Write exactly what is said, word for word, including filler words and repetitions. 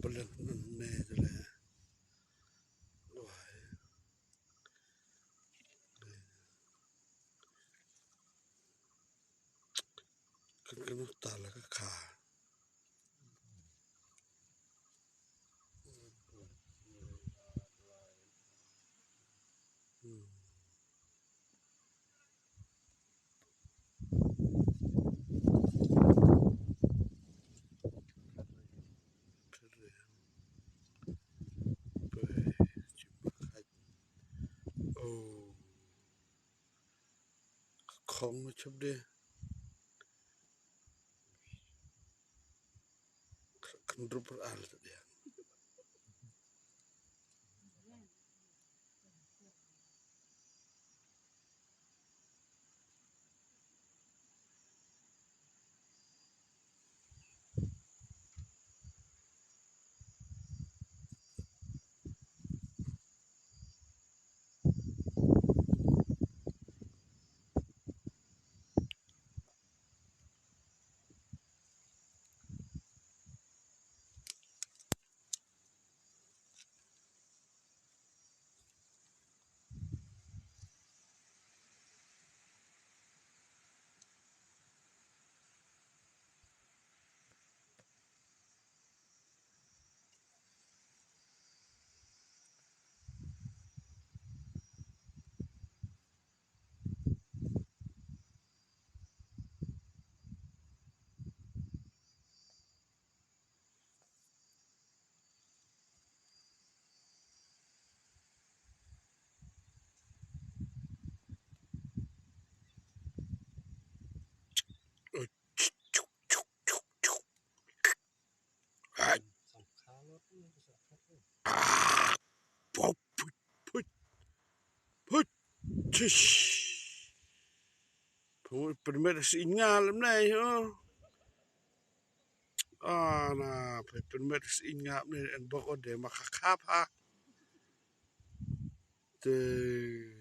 Pyleng ne de le. Wah. Kan kan ta la ka kha. Hmm. Oh. Khong na chap de. Kan rup al de. Put, put, put. Tish. Put, permit si inga lem nai, oh. Ah, na, put, permit si inga lem nai, en bok ode ma kha kha pha. Te.